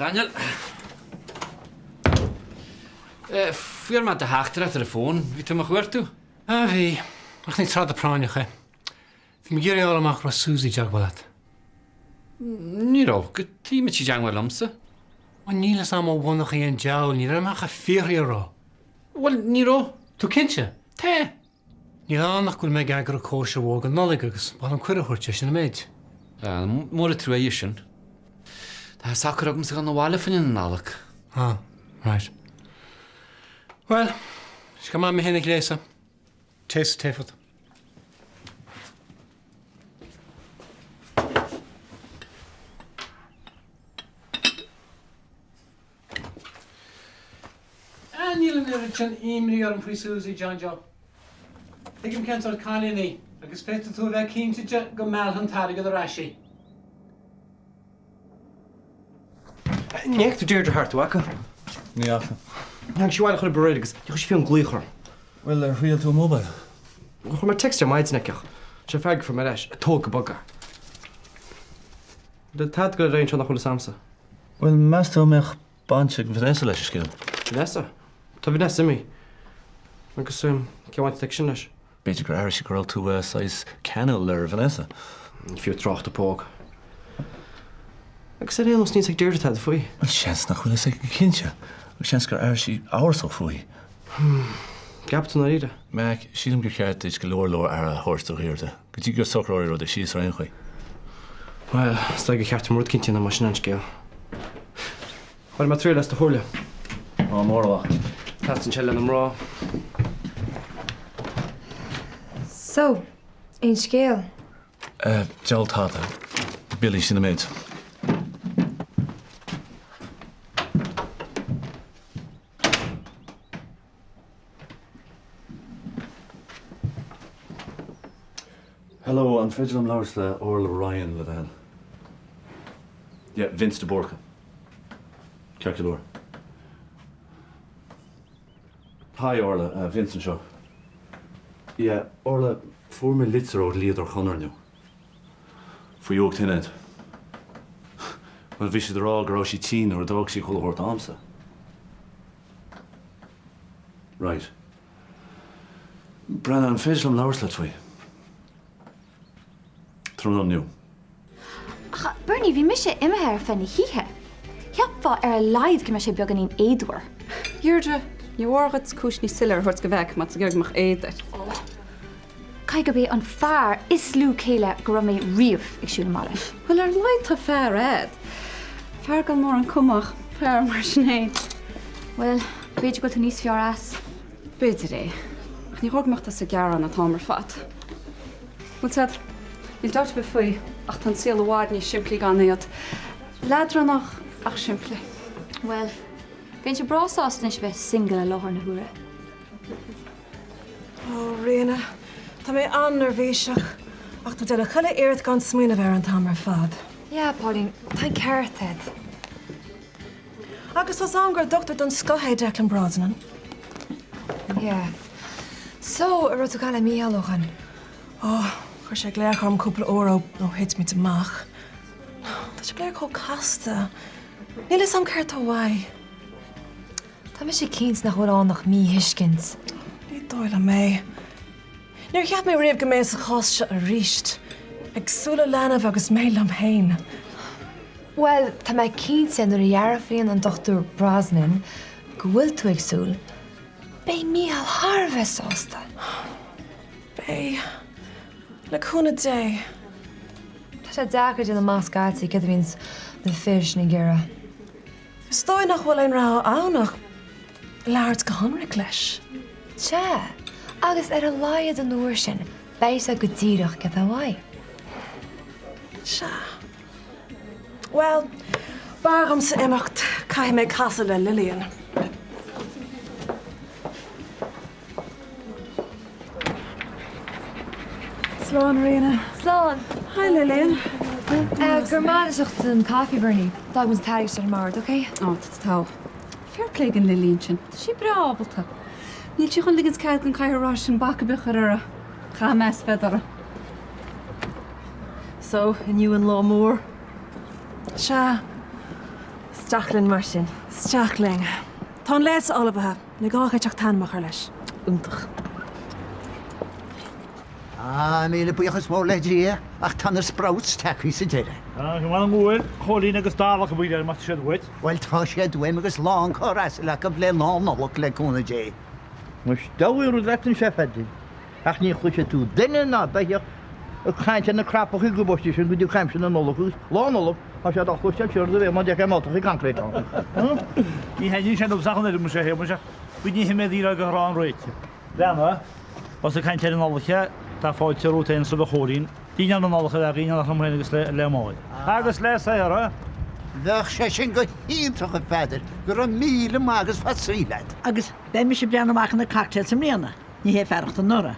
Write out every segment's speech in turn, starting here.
Daniel. Fuair mé do theachtaireacht ar an bhfón. Bhí tú i mo chuartú? Ah, bhí. Ach ní tráth práinneach é. Bhí mé ag iarraidh a fháil amach raibh Suzy i dteagmháil leat. Ní raibh. Cad chuige a mbeadh sí i dteagmháil liomsa? Ó níl fhios a'm ó bhunús an diabhail, ní raibh mé ach ag fiafraí an raibh. Bhuel, ní raibh. Tú cinnte? Tá. Níl ann ach go bhfuil mé ag eagrú cóisir mhór don Nollaig agus ba mhaith liom cuireadh a thabhairt di, sin an méid. Ah, mór an trua é sin. Tá socraithe agamsa dul 'na bhaile fá choinne na Nollag. Ah, right. Bhuel, is go mbeidh mé féin ag gléasadh. Téigh sa taifead. Ah, níl an oiread sin imní orm faoi Suzy, John Joe. Tuigim cén sórt cailín í, agus féadfaidh tú a bheith cinnte de go meallfaidh an t-airgead ar ais í. Ní fhaca tú Deirdre thart, an bhfaca? Ní fhaca. Tháinig sí abhaile chun oibre aréir agus ní chuir sí fiú aon glaoch orm. Bhuel, ar thriail tú a mobile? Chuir mé text ar maidin aici ach sin freagra a fuair mé ar ais, tóg go bog é. Tá tada go raibh anseo nach bhfuil fhios a'msa. Bhuel, meas tú an mbeadh baint ag Vanessa leis an scéal? Vanessa? Tá Vanessa imithe. Agus cén bhaint atá aige sin leis? B'fhéidir gur airigh sí go raibh tú saghas ceanúil ar Vanessa. Ní fiú trácht a póg. Agus ar aon nós níl fhios ag Deirdre tada faoi. Bhuel, seans nach bhfuil fhios aici go cinnte. Agus seans gur airigh sí amhrasach faoi. An gceapann tú i ndáiríre? Mac, sílim gur cheart duit go leor leor aire a thabhairt do Dheirdre. Go dtí go socróidh rudaí síos ar aon chaoi. Bhuel, is dóigh gur cheart dom rud eicínt a dhéanamh mar sin an scéal. Bainfidh mé triail as do chomhairle. Ádh mór leat. Teastaíonn sé lena mná. So, aon scéal? Diabhal tada. Billí, sin an méid. Hello, an féidir liom labhairt le Orla Ryan le do thoil? Yeah, Vince de Búrca. Ceart go leor. Hi Orla, uh, Vince anseo. Yeah, Orla, fuair mé litir ó dhlíodóir Chonor inniu. Faoi uacht Shinéad. Bhuel, bhí siad ag rá go raibh sí tinn nuair a d'fhág sí chuile shórt a'msa. Right. Brenna, an féidir liom labhairt leat faoi? Tráthnóna inniu. Ach, Bernie, bhí mise imithe ar feadh na hoíche. Cheapfá ar a laghad go mbeadh sé beagáinín éadmhar. Deirdre, ní mhór dhuit cúis níos soiléire a thabhairt do Mheaig má tá tú ag iarraidh go mbeadh éad air. Caithfidh gurb é an fear is lú céille go raibh mé riamh ag siúl amach leis. Bhuel, ar a laghad tá fear a'd. Fear gan mórán cuma ach fear mar sin é. Bhuel, b'fhéidir go bhfuil tú níos fearr as. B'fhéidir é. Ach ní chóir go mbeadh tusa ag gearán an t-am ar fad. Bhuel, sea, níl dabht ar bith faoi ach tá an saol i bhfad níos simplí gan iad. Leadránach ach simplí. Bhuel, bheinnse breá sásta anois a bheith single i láthair na huaire. Ó, Ríona, tá mé an-neirbhíseach, ach tá mé ag déanamh chuile iarracht gan smaoineamh air an t-am ar fad. Yeah, Pauline, tá an ceart agat. Agus tá's a'm gur dochtúir den scoth é Declan Brosnan. Yeah. So, an raibh tú ag caint le Mícheál ó shin? Ó, chuir sé glaoch orm cúpla uair ó ó thit muid amach. Tá sé go léir chomh casta. Níl fhios a'm céard tá uaidh. Tá mise cinnte nach bhfuil ann ach míthuiscint. Ní dóigh liom é. Níor cheap mé riamh go mbeinn sa chás seo arís. Ag súil le leanbh agus mé liom féin. Bhuel, tá mé cinnte nuair a dhearbhaíonn an Dr Brosnan go bhfuil tú ag súil, beidh Mícheál thar a bheith sásta. Beidh. Le cúnamh Dé. Tá sé deacair déanamh amach scaití céard a bhíonns na fir sin ag iarraidh. Is dóigh nach bhfuil aon rogha ann ach labhairt go hionraic leis. Sea, agus ar a laghad an uair sin, beidh sé go díreach céard atá uaidh. Sea. Bhuel, b'fhearr dhomsa imeacht, caithfidh mé casadh le Lillian. Slán, Ríona. Slán. Hi, Lillian. Go raibh maith agat as ucht an caife, Bernie. D'fhág muid an t-airgead ar an mbord, ok? Ó, tá tá. Fair play don Lillian sin. Tá sí breá ábalta. Níl sí chun ligint cead don chathaoir rotha sin bac ar bith a chur uirthi. Chaithfidh meas bheith uirthi. So, inniu an lá mór. Sea. Is Isteach linn mar sin. Isteach linn. Tá an léas ullmhaithe. Ní gá dhuit ach t'ainm a chur leis. Iontach. Ah, míle buíochas mór le Dia, ach tá na sprouts tagthaí sa deireadh. Ah, go maith an bhfuil, Cóilín agus Darach a bhí air, má tá siad uait. Bhuel, tá siad uaim agus lán corr asail acu le Lá Nollag, le cúnamh Dé. Muis, deabhaidh rud leat anseo, a Pheadair, ach ní chloisfidh tú duine ná beithíoch ag caint ar na crapachaí gabáistí sin go dtí aimsir na Nollag agus Lá Nollag tá siad á chloisteáil siar de réir mar deich mboltachaí coincréit ann. Ní thaitníonn sé liomsa ach an oiread, muise, a Shéamais, ach bhí ní himé daoine go raibh an réite. Bheanna, Ós ag caint ar an Nollaig é, tá fáilte romhat féin is roimh a Chóilín. Dinnéar na Nollag a bheadh againn anocht liom féin agus le Máire. Agus le Sarah! Bheadh sé sin go hiontach, a Pheadair, go raibh míle maith agus fad saoil leat. Agus beidh mise ag breathnú amach ar na cocktails i mbliana, ní hé fearacht anuraidh.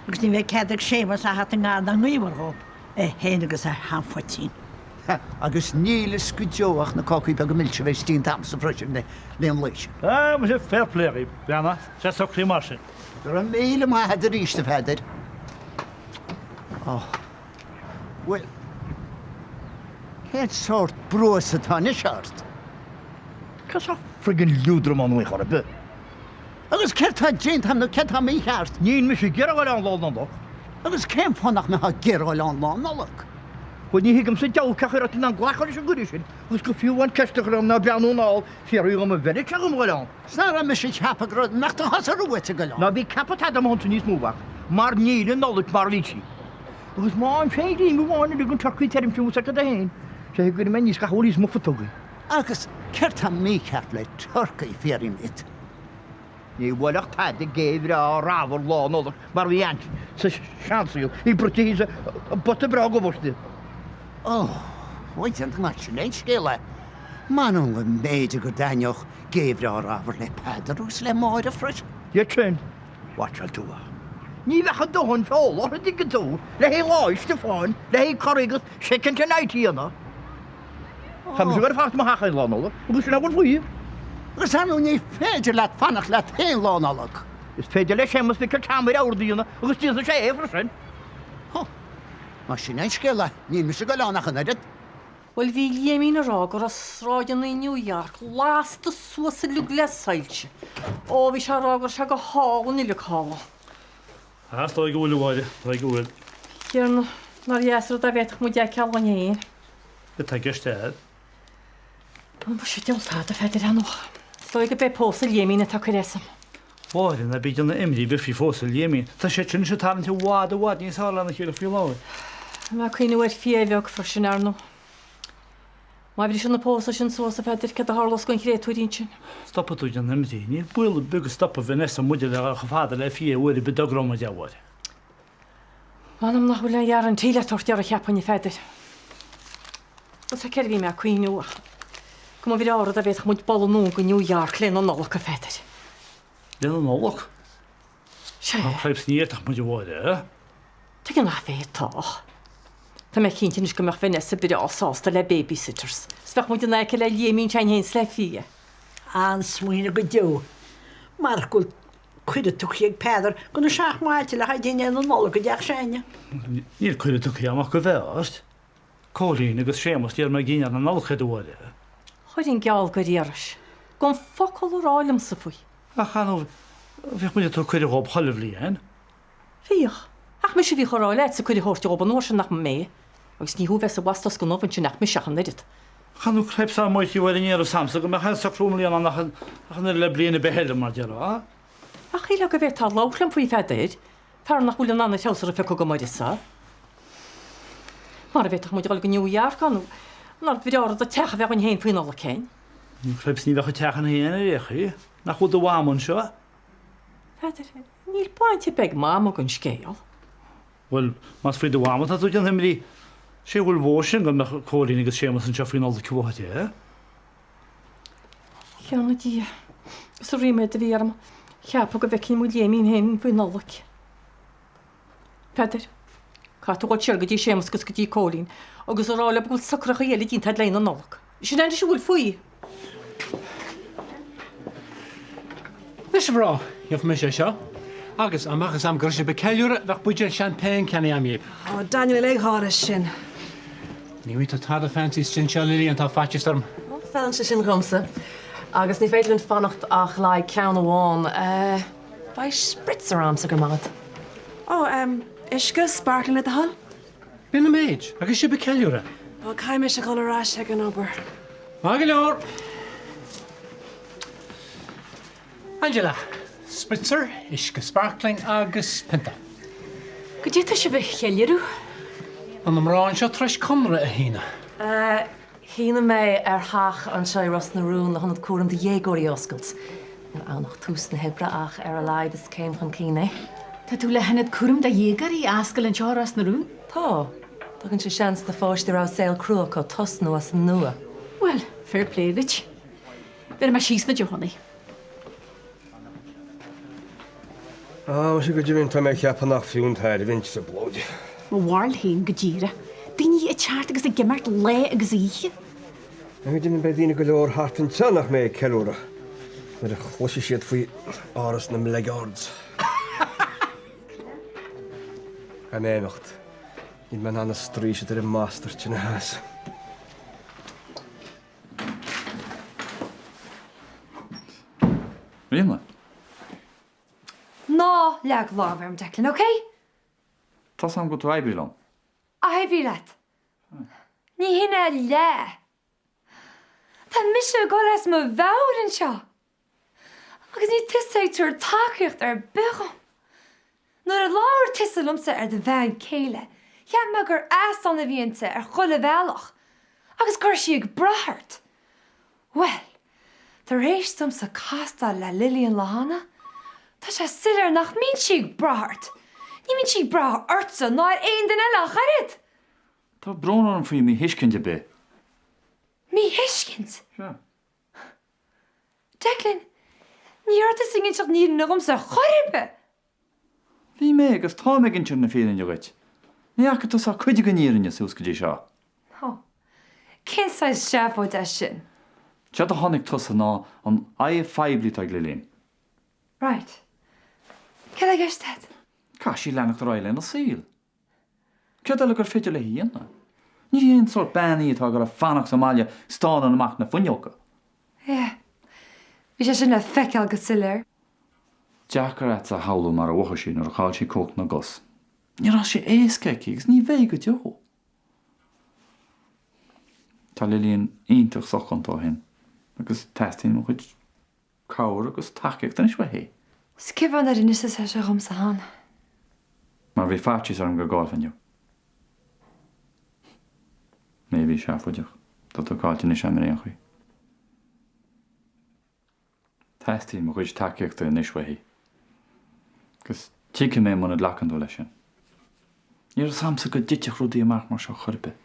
Agus ní bheidh cead ag Séamus a theacht i ngar ná i ngaobhar dhób, é féin agus a sheanphoitín. Ha, agus níl fhios go deo ach na cácaí beaga milse a bheas déanta a'msa freisin le an lae sin. Ah, muise, fair play dhaoibh, Bheanna, sé socraithe mar sin. Go raibh míle maith a'd arís, a Pheadair. Ó, bhuel, cén sórt bruas atá anois ort? Cén sórt friggin' liúdramán í chor ar bith? Agus céard tá déanta a'm nó céard tá mícheart? Níl mise ag iarraidh a ghoil ann Lá Nollag. Agus cén fáth nach mbeifeá ag iarraidh a ghoil ann Lá Nollag? Bhuel, ní thuigim sa diabhal cén chaoi a raibh tú in ann glacadh leis an gcuireadh sin agus go fiú amháin ceist a chur orm ná breathnú anall, fiafraí dhom an bhfeilfeadh sé dhom a ghoil ann. 'S ná raibh mise ag ceapadh go raibh mbeadh do chosa uait ag goil ann. Ná bí ag ceapadh tada ar mo shonsa níos mó, a mhac, mar níl an Nollaig mar a bhí sí. Agus má fhaighim féin greim amháin eile den turcaí tirim sin bhfuil 's agat féin, sé go gcuirfidh mé aníos gach a bhfuil thíos i mo phutógaí. Agus céard tá mícheart le turcaí, fiafraím dhíot? Ní bhuailfeadh tada gé bhreá ramhar Lá Nollag mar a bhí a'inn sa seansaol, í bruite thíos i bpota breá gabáiste. Ó, bhuel, déanfaidh mar sin é an scéal é. M'anam go mb'fhéidir go dtaitneodh gé bhreá ramhar le Peadar agus le Máire freisin. Iad sin, watcháil tú é. Ní bheadh a dóthain feola orthu, an dtuigeann tú, le haghaidh lá Stiofáin, le haghaidh curry agus second tonight a dhéanamh. Tá mise ag goil fanacht i mo theach féin Lá Nollag agus sin a bhfuil faoi. Agus ar ndóigh ní féidir leat fanacht leat féin Lá Nollag. Is féidir le Séamus Mhic an tSeamair ord a dhéanamh agus déanfaidh sé é freisin. Huh. Más sin é an scéal é, níl mise ag goil ann ach an oiread. Bhuel bhí Liaimín ag rá go raibh sráideanna New York lasta suas uilig le soilse. Ó bhí sé ag rá go raibh sé go hálainn uilig thall ann. Ah, is dóigh go bhfuil, a Mháire, dóigh go bhfuil. Thiarna, nár dheas an rud dá bhféadfadh muid é a fheiceáil againn féin. Cad tá i gceist agat? Ó, muise, diabhal tada, a Pheadair, ar ndóigh. Is dóigh gurb é pósadh Liaimín atá ag cur as dom. Mháire, ná bí ag déanamh imní ar bith faoi phósadh Liaimín. Tá siad sin anois ag tarraingt i bhfad, i bhfad níos fearr lena chéile faoi láthair. Tá mé ag cuimhniú ar Fia bheag freisin, ar ndóigh. Má bhriseann an pósadh sin suas, a Pheadair, céard a tharlós don chréatúirín sin? Stopfaidh tú ag déanamh imní. Níl baol ar bith go stopfaidh Vanessa muid a bheith chomh fada le Fia uair ar bith dá dtogródh muid é, a Mháire. M'anam nach bhfuil aon ghearraintí le tabhairt uirthi, cheapfainn, a Pheadair. Bhuel, céard a bhí mé ag cuimhniú ach go mba bhreá an rud dá bhféadfadh muid dul anonn go New York lé na Nollag, a Pheadair. Lé na Nollag? Sea. Tá cripes ní fhéadfadh muid a Mháire. Tuige nach bhféadfadh? Tá mé cinnte anois go mbeadh Vanessa breá sásta le babysitters. Is bheadh muid in aice le Liaimín s'againn féin 's le Fia. An-smaoineamh go deo. Marach go bhfuil cuireadh tugtha ag Peadar go na seacht mbailte le haghaidh dinnéar na Nollag i dteach s'againne. Níl cuireadh tugtha agam ach do bheirt. Cóilín agus Séamus d'iarr mé ag dinnéar na Nollag iad a Mháire. Chuirfinn geall gur iarrais gan focal a rá liomsa faoi. Ach ar ndóigh, bhíodh muid ag tabhairt cuireadh dhób chuile bhliain. Bhíodh. Ach mise a bhíodh á rá leatsa cuireadh a thabhairt dhób an uair sin nach mé. Agus ní thú a bheas ag wastadh an ubh ansin ach mise ach an oiread. Ach ar ndóigh cripes dá mbeadh a Mháire ní raibh 's a'msa go mbeadh aon socrú i mbliana ach an oiread le bliain ar bith eile, mar déarfá. Ach shílfeá go bhféadfá labhairt liom faoi Pheadair, fear nach bhfuil in ann a threabhsar a phiocadh go uireasa. Mara bhféadfadh muid a dhul go New York ar ndóigh, nár bhreá an rud an teach a bheith againn féin faoi Nollaig féin. Cripes ní bheadh an teach againn féin ar aon chaoi. Nach bhfuil do mham anseo? Pheadair, níl baint ar bith ag Mam ag an scéal. Bhuel, más faoi do mham atá tú ag déanamh imní, sé a bhfuil uaidh sin go mbeadh Cóilín agus Séamus anseo faoi Nollaig a Mháire. A Thiarna Dia, is an ríméad a bhí orm ceapadh go bhfeicfinn mo Liaimín féin faoi Nollaig. Peadar, caithfidh tú dhul siar go dtí Séamus agus go dtí Cóilín agus a rá leo go bhfuil socrachaí eile déanta a'd le haghaidh na Nollag. Sin é anois a bhfuil faoi. Anois a mhná, gheobhaidh mise é seo. Agus, dá mbeadh fhios a'm go raibh sibh ag ceiliúradh, bheadh buidéal champagne ceannaithe a'm dhíbh. Ó, Daniel, uilig dhá leis sin. Ní bhfaighidh tú tada fancy istigh anseo, Lillian, tá faitíos orm. Feileann sé sin dhomsa. Agus ní féidir linn fanacht ach le haghaidh ceann amháin. Beidh spritzer a'msa, go raibh maith agat. Ó, em, uisce sparkling le do thoil? B'in an méid, agus sibh ag ceiliúradh. Ó, caithfidh mise a dhul ar ais ag an obair. Maith go leor. Angela, Spritzer, uisce sparkling agus pionta. Goidé tá sibh a cheiliúradh? Tá na mná anseo tar éis conradh a shíneadh. Shínigh mé ar theach anseo i Ros na Rún le hionad cúraim do dhéagóirí a oscailt. Níl ann ach tús na hoibre ach ar a laghad is céim chun cinn é. Tá tú le hionad cúraim do dhéagóirí a oscailt anseo i Ros na Rún? Tá. Tugann sé seans do pháistí a raibh saol crua acu tosnú as an nua. Bhuel, fair play duit. Bhéarfaidh mé síos na deochannaí. Á, muise go deimhin, tá mé ag ceapadh nach fiú an tairbhint trioblóid. Mo bharúil féin go díreach. Daoine ag teacht agus ag imeacht lá agus oíche. Go deimhin beidh daoine go leor thart anseo nach mbeidh ag ceiliúradh nuair a chloisfidh siad faoi Áras na mBlackguards. Caithfidh mé imeacht. Níl mé in ann an straois atá ar an mbastard sin a sheasamh. Ríona. Ná leag lámh orm, Declan, ok? Tá's a'm go bhfuil tú ag oibriú liom. Oibriú leat? Ní hin a leath. Tá mise ag dul as mo mheabhair anseo. Agus níl tusa ag tabhairt tacaíocht ar bith dhom. Nuair a labhair tusa liomsa ar do bhean céile, cheap mé gur easán a bhí inti ar chuile bhealach agus go raibh sí ag brath ort. Bhuel, tar éis domsa castáil le Lillian Lehane, tá sé soiléir nach mbíonn sí ag brath ort. Ní bhíonn sí ag brath ortsa ná ar aon duine eile ach oiread! Tá brón orm faoi mhíthuiscint ar bith. Míthuiscint? Sea. Declan, ní raibh tusa ag inseacht an fhírinne dhomsa ar chor ar bith! Bhí mé agus táim ag inseacht na fírinne dhuit. Ní fhaca tusa ach cuid den fhírinne suas go dtí seo. Ó, cén saghas seafóid é sin? Séard a chonaic tusa ná an aghaidh phoiblí atá ag Lillian. Right. Céard atá i gceist agat? Caithfidh sí leanacht ar aghaidh lena saol. Céard eile gur féidir léi a dhéanamh? Ní haon sórt bean í atá ag dul a fanacht sa mbaile ag stánadh amach na fuinneoga. Yeah. Bhí sé sin le feiceáil go soiléir. Deacair a'dsa a shamhlú mar a mhothaigh sí nuair a chaill sí cumhacht na gcos. Ní raibh sé éasca aici agus ní bheidh go deo. Tá Lillian iontach sochonta ó shin agus teastaíonn mo chuid cabhair agus tacaíocht anois uaithi. 'S cén fáth nár inis tusa é seo dhomsa cheana? Mar bhí faitíos orm go gcaillfinn thú. Mé a bhí seafóideach. Tá tú caillte anois a'm ar aon chaoi. Teastaíonn mo chuid tacaíochta anois uaithi. Agus tuigfidh mé muna nglacann tú leis sin. Ní raibh 's a'msa go dtitfeadh rudaí amach mar seo chor ar bith.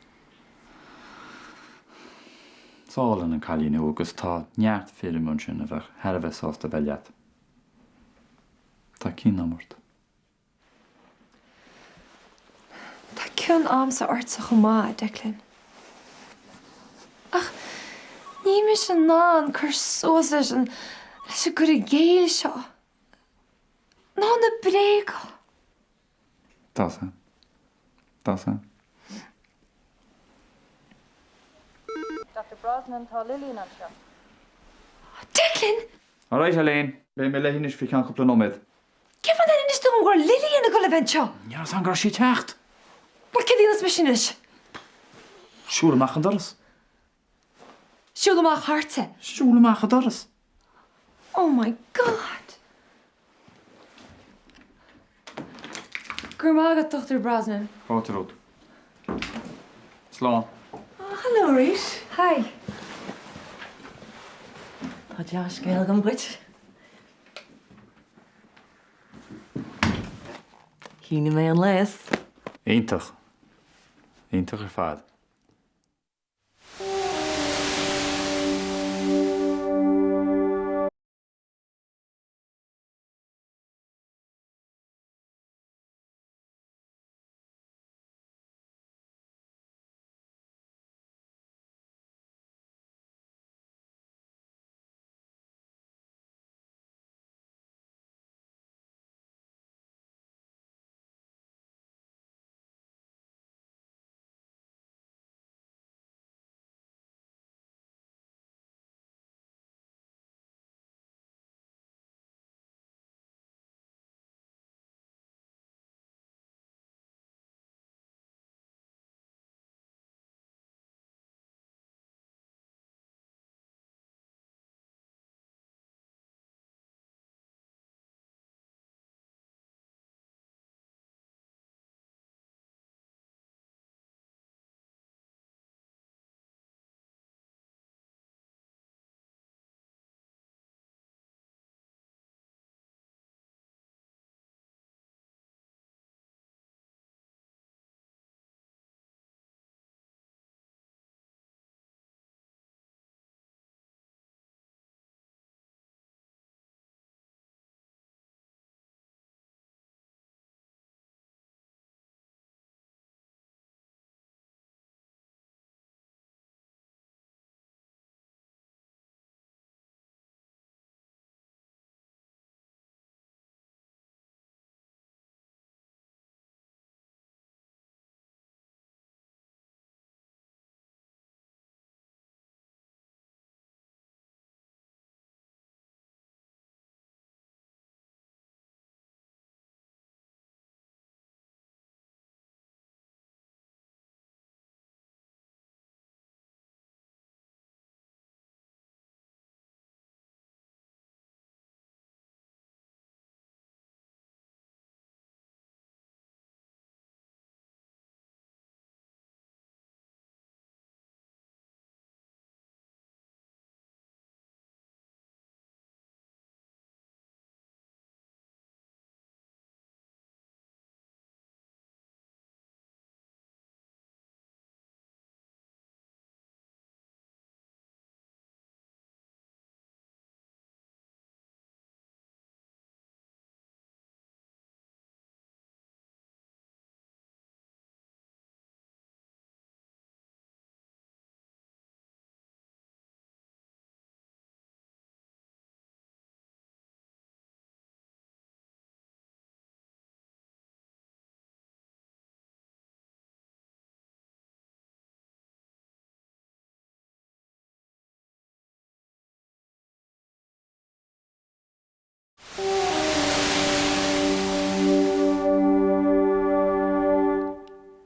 Is álainn an cailín thú agus tá neart fir amuigh ansin a bheadh thar a bheith sásta bheith leat. Tá cion a'm ort. Tá cion a'msa ortsa chomh maith, a Declan. Ach níl mise in ann cur suas leis an, leis an gcur i gcéill seo. Ná na bréaga. Tá's a'm. Tá's a'm. Doctor Brosnan, tá Lillian anseo. Declan! All right, Elaine. Beidh mé léi anois faoi cheann cúpla nóiméad. Cén fáth nár inis tú dom go raibh Lillian ag dul a bheith anseo? Ní raibh 's a'm go raibh sí ag teacht. Bhuel, céard a dhéanfas mise anois? Siúl amach an doras. Siúl amach thartsa. Siúl amach an doras. Oh my God! Go raibh maith agat, Dochtúir Brosnan. Fáilte romhat. Slán. Oh, hello arís. Hi. Tá dea-scéal agam dhuit. Shínigh mé an léas. Iontach. Iontach ar fad.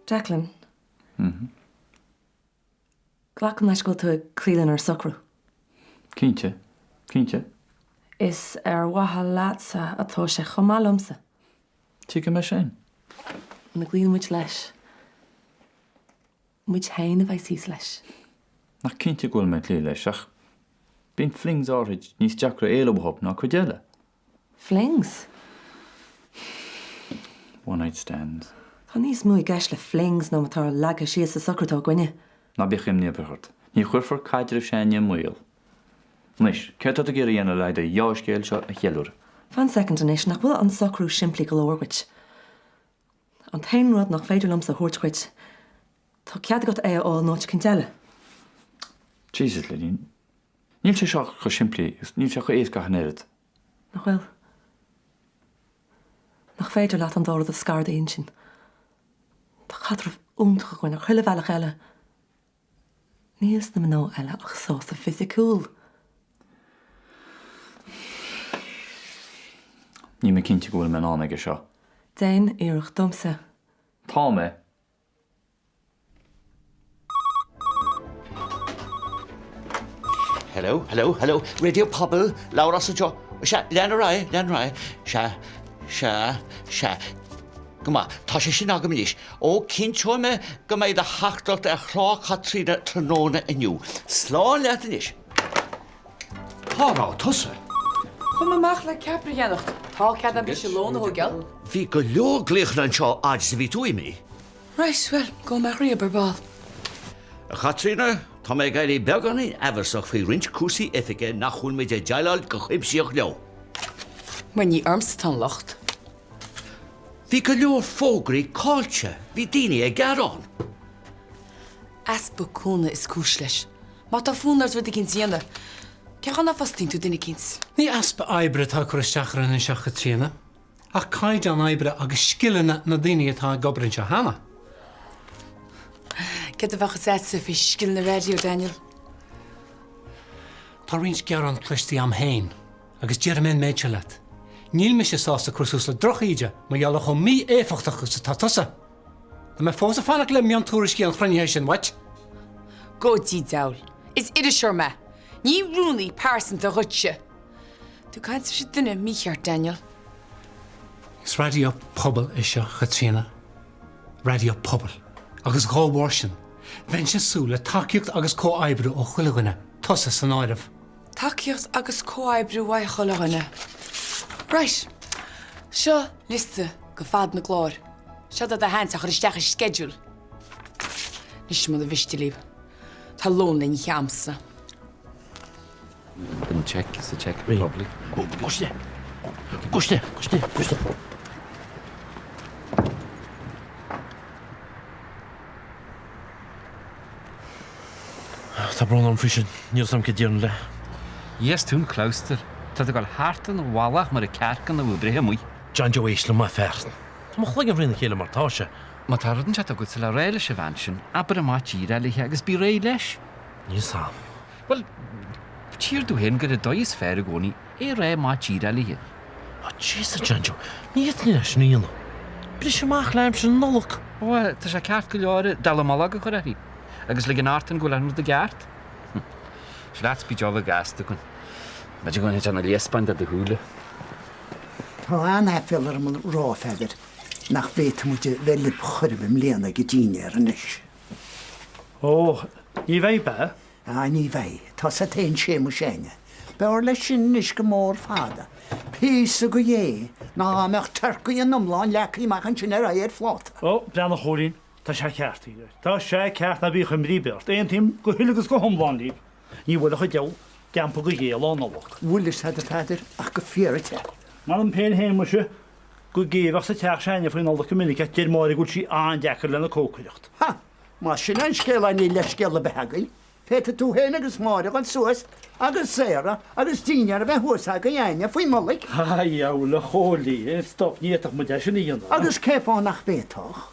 Declan. Glacaim leis go bhfuil tú ag cloí lenár socrú. Cinnte. Cinnte. Is ar mhaithe leatsa atá sé chomh maith liomsa. Tuigim é sin. Muna gcloíonn muid leis, muid féin a bheas thíos leis. Nach cinnte go bhfuil mé ag cloí leis, ach bíonn flings áirid níos deacra éalú uathu ná cuid eile. Flings? One night stands. Tá níos mó i gceist le flings ná mar atá leagtha síos sa socrú atá againne. Ná bíodh imní ar bith ort. Ní chuirfear caidreamh s'againne i mbaol. Anois, céard tá tú ag iarraidh a dhéanamh le haghaidh do dheá-scéal seo a cheiliúradh? Fan soicind anois, nach bhfuil an socrú simplí go leor dhuit? An t-aon rud nach féidir liomsa a thabhairt dhuit, tá cead agat é a fháil in áit eicínt eile. Jesus, Lillian. Níl sé seo chomh simplí agus níl sé chomh éasca ach an oiread. Nach bhfuil? Nach féidir leat an dá rud a scaradh d'intinn? Tá caidreamh iontach againn ar chuile bhealach eile. Níl sna mná eile ach sásamh fisiciúil. Níl mé cinnte go bhfuil mé in ann aige seo. Déan iarracht domsa. Tá mé. Hello, hello, hello, Raidió Pobail, Labhrás anseo. Sea, lean ar aghaidh, lean ar aghaidh. Sea, sea, sea. Go maith, tá sé sin agam anois. Ó, cinnteoidh mé go mbeidh do theachtaireacht ar chlár Chaitríona tráthnóna inniu. Slán leat anois. Cá raibh tusa? Chuaigh mé amach le ceapaire a cheannacht. Tá cead agam briseadh lóin a thógáil. Bhí go leor glaochanna anseo fhad is a bhí tú imithe. Right, bhuel, gabhfaidh mé a dhríob ar ball. A Chaitríona, tá mé ag éirí beagáinín aimhreasach faoi roinnt cúrsaí oifige nach bhfuil muid ag déileáil go cuimsitheach leo. Bhuel, ní ormsa atá an locht. Bhí go leor fógraí caillte, bhí daoine ag gearán. Easpa cúnamh is cúis leis. Má tá fonn ort rud eicínt a dhéanamh, cén chaoi nach bhfostaíonn tú duine eicínt? Ní easpa oibre atá ag cur isteach orainn anseo, a Chaitríona. Ach caighdeán oibre agus scileanna na ndaoine atá ag obair anseo cheana. Céard a bheadh fhios a'dsa faoi scileanna raidió, Daniel? Tá roinnt gearán cloiste a'm féin agus déarfaidh mé an méid seo leat, níl mise sásta cur suas le drochíde mar gheall ar chomh mí-éifeachtach agus atá tusa. Tá mé fós ag fanacht le miontuairiscí an chruinnithe sin uait. Go dtí deabhal. Is iriseoir mé. Ní rúnaí pearsanta dhuitse. Tú ag caint leis an duine mícheart, Daniel. Is raidió pobail é seo, a Chaitríona. Raidió pobail. Agus dhá bharr sin, bheinnse ag súil le tacaíocht agus comhoibriú ó chuile dhuine, tusa san áireamh. Tacaíocht agus comhoibriú uaidh chuile dhuine. Right. Seo liosta de fad na gclár. Seo do do sheans a chur isteach i schedule. Anois muna mhiste libh, tá lón le n-ithe a'msa. In Czech, sa Czech Republic. Goiste! Goiste! Goiste! Goiste! Tá brón orm faoi sin. Níl 'fhios a'm céard déarfainn leis. Yes, tú an clabhstar. Tá tú ag dul thart an mhullach mar an cearc ina bhfuil breithe amuigh. John Joe éist liom a fear. Tá mo chloigeann thrína chéile mar tá sé. Má tá rud inteacht agatsa le rá leis an bhean sin, abair amach díreach léi agus bí réidh leis. Níl 'fhios a'm. Bhuel, tchíthear domh féin gur an dóigh is fearr i gcónaí é a rá amach díreach léi. Oh jeez, a John Joe, ní fhéadfainn é sin a dhéanamh. Briseadh amach le aimsir na Nollag. Bhuel, tá sé ceart go leor dallamullóg a chur uirthi agus ligean ort go bhfuil an rud i gceart. Seo leat bí deabhadh gasta againn. B'fhéidir go mbainfidh sé na léaspáin de do shúile. Tá an-aiféala orm a rá, a Pheadair, nach bhféadfaidh muid a bheith libh chor ar bith i mbliana ag an dinnéar anois. Ó, ní bheidh, bea? Á, ní bheidh. Tá 's a't fhéin Séamus Éanna. B'fhearr leis sin anois go mór fada. Píosa go dhé ná dá mbeadh turcaí an iomláin leagtha amach ansin ar aghaidh ar phláta. Ó, breathnaigh a Chóilín, tá sé ceart, a Tá sé ceart ná bíodh imní ar bith ort. Aontaím go huile agus go hiomlán libh. Ní bhuailfeadh an diabhal campa go gé Lá Nollag. Bhfuil 'fhios a'd a Pheadair ach go fíorite. M'anam féin féin muise go géimheach sa teach s'againne faoi Nollaig go minic ach deir Máire go bhfuil sí an-deacair lena cócaireacht. Ha! Más sin an scéal é níl leithscéal ar bith againn. Féadfaidh tú féin agus Máire dhul suas agus Sarah agus dinnéar a bheith thuas agaibh Áine faoi Nollaig. A dheabhail a Chóilín, stop, ní fhéadfadh muid é sin a dhéanamh. Agus cé fáth nach bhféadfadh?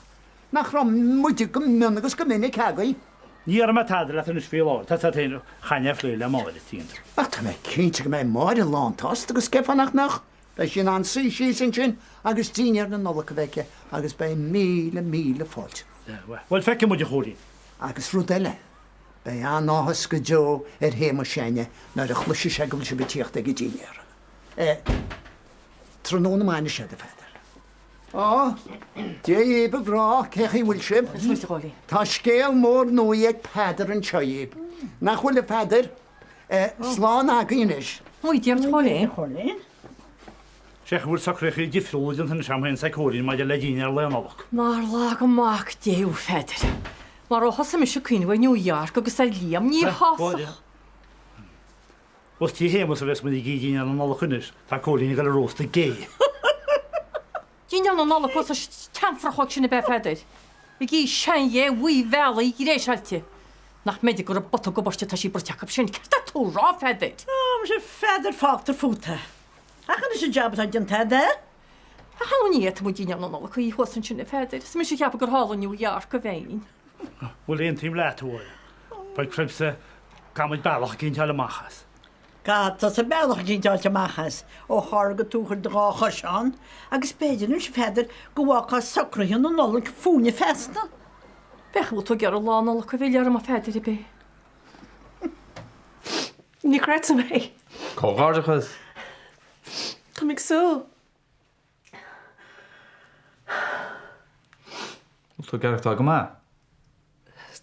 Nach raibh muide go mion agus go minic agaibh? Ní déarfaidh mé tada leat anois faoi láthair, tá 's a't féin, chaithfinn é a phlé le Máire, tuigeann tú. Ach tá mé cinnte go mbeidh Máire lántshásta agus cé fáth nach mbeadh? Beidh sí in ann suí síos ansin agus dinnéar na Nollag a bheith aici agus beidh míle míle fáilte rompu. Bhuel, feicfidh muid, a Chóilín. Agus rud eile, beidh an-áthas go deo ar Shéamus s'againne nuair a chloisfidh sé go bhfuil sibh ag tíocht ag an dinnéar. Tráthnóna maith anois a Pheadair. Á, Dia dhíbh, a mhná, cé chaoi bhfuil sibh? Is muid, a Chóilín. Tá scéal mór nuaidh ag Peadar anseo dhíbh. Nach bhfuil, a Pheadair? Slán agaibh anois. Maith Dé ort, a Chóilín. Sé go bhfuil socruithe difriúla déanta anois agam féin is ag Cóilín maidir le dinnéar Lae Nollag. Nár laga Mac Dé thú, a Pheadair. Mar ó thosaigh mise ag cuimhneamh ar New York agus ar Liam, ní shásódh. Os tí Shéamus a bheas muid ag ithe dinnéar na Nollag anois, tá Cóilín ag dul ag róstadh gé. Dinnéar na Nollag thuas sa tseanphrachóg sin ab ea, a Pheadair? Ag ithe seanghé bhuí mhealaithe ghréiseáilte. Nach mb'fhéidir gur i bpota gubáiste atá sí bruite acu sin. Céard tá tú a rá, a Pheadair? Á, muise, a Pheadair, fágtar fút é. Ach anois an jab atá déanta a'd, eh? Ach an ní fhéadfaidh muid dinnéar na Nollag a ithe thuas ansin, a Pheadair? Is mise a cheapadh gur thall i New York a bheinn. Bhuel, aontaím leat, a Mháire. Beidh creidmse caithfidh muid bealach eicínt a fháil amach as. Caithfidh tusa bealach eicínt a fháilt amach as, ó tharla gur tú a chuir do dhá chois ann, agus b'fhéidir anois, a Pheadair, go bhfágfá socruithe na Nollag fúinne feasta. Féach an bhfuil tú ag iarraidh Lá Nollag a mhilleadh orm, a Pheadair, ab é? Ní chreidim é. Comhghairdeachas! Táim ag súil. Bhfuil tú ag aireachtáil go maith?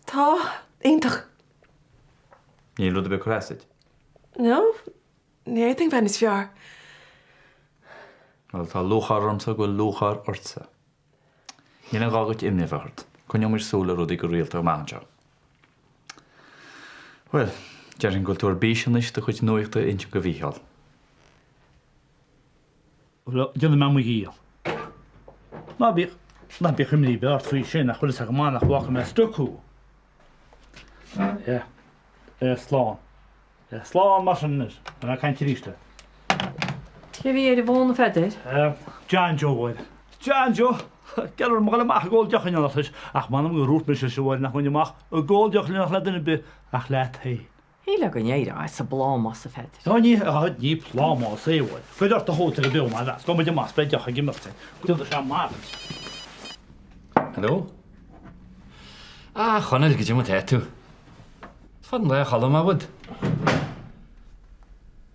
Tá. Iontach. Níl rud ar bith ag cur as duit? No. Ní fhéadfainn bheith níos fearr. Bhuel, tá lúcháir ormsa go bhfuil lúcháir ortsa. Níl aon ghá duit imní a bheith ort. Coinneoidh muid súil ar rudaí go rialta amach anseo. Bhuel, déarfainn go bhfuil tú ar bís anois do chuid nuachta a insint do Mhícheál. Bhuel, déanfaidh mé mo dhícheall. Ná bíodh, ná bíodh imní ar bith ort faoi sin, ach bhfuil fhios agam nach bhfágfaidh mé stuck thú. Yeah. Slán. Slán mar sin anois. Beidh mé ag caint arís leat. Cé a bhí ar an bhfón, a Pheadair? John Joe, a Mháire. John Joe! Geall orm a dhul amach ag ól deoch in éineacht leis, ach m'anam gur dhúirt mise leis a Mháire nach mbeinn amach ag ól deoch in éineacht le duine ar bith ach leat féin. Shíl go n-éireodh as an bplámás, a Pheadair. Ó ní, ní plámás é, a Mháire. Cuir ort do chóta go beo mar gabhfaidh muid amach 's beidh deoch ag imirt. Déanfaidh sé maith duit. Hello? Ah, a Chonaill, goidé mar tá tú? Is fada an lá ó chuala mé uait.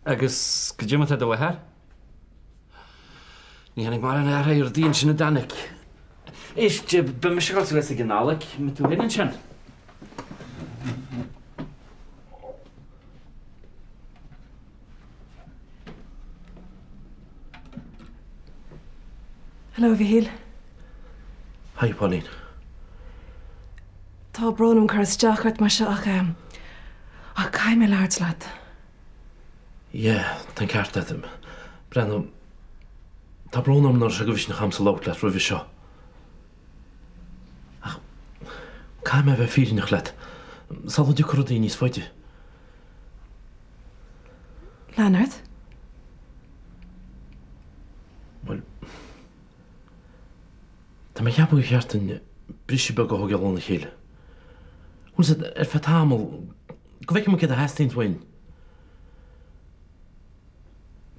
Agus goidé mar tá do mháthair? Ní tháinig mórán athraithe ar rudaí ansin a dtáinig. Éist, beidh mise ag dul suas ag an Nollaig, an mbeidh tú féin ansin? Hello, a Mhichíl. Hi, Pauline. Tá brón orm cur isteach ort mar seo ach ehm, ach caithfidh mé labhairt leat. Yeah, tá an ceart agat. Breathnaigh, tá brón orm nach raibh sé de mhisneach agamsa labhairt leat roimhe seo. Ach caithfidh mé a bheith fírinneach leat, sula dtiocfaidh rudaí níos faide. Lean ort. Bhuel, tá mé ag ceapadh gur cheart dúinn briseadh beag a thógáil óna chéile. Bhfuil fhios agat, ar feadh tamaill, go bhfeicfidh muid céard a theastaíonns uainn.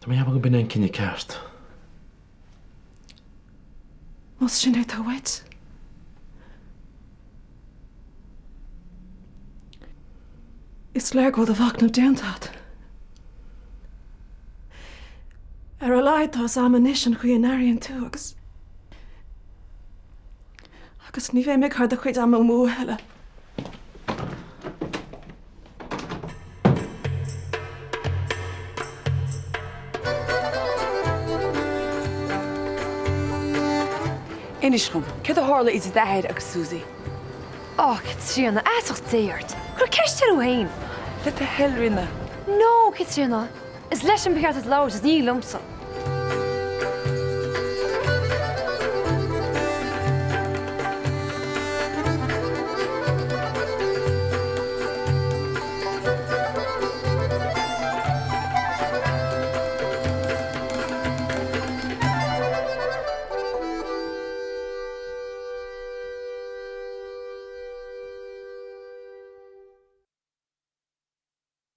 Tá mé ag ceapadh go b'in é an cinneadh ceart. Más sin é atá uait. Is léir go bhfuil do mhachnamh déanta agat. Ar a laghad tá fhios a'm anois an chaoi a n-airíonn tú agus agus ní bheidh mé ag cur do chuid ama amú a thuilleadh. Inis dhom, céard a tharla idir d'athair agus Susie? Á, Caitríona, feasacht Dé ort! Cuir ceist orthu féin! Le do thoil, Ríona. No, Caitríona! Is leisean ba cheart duit labhairt is ní liomsa.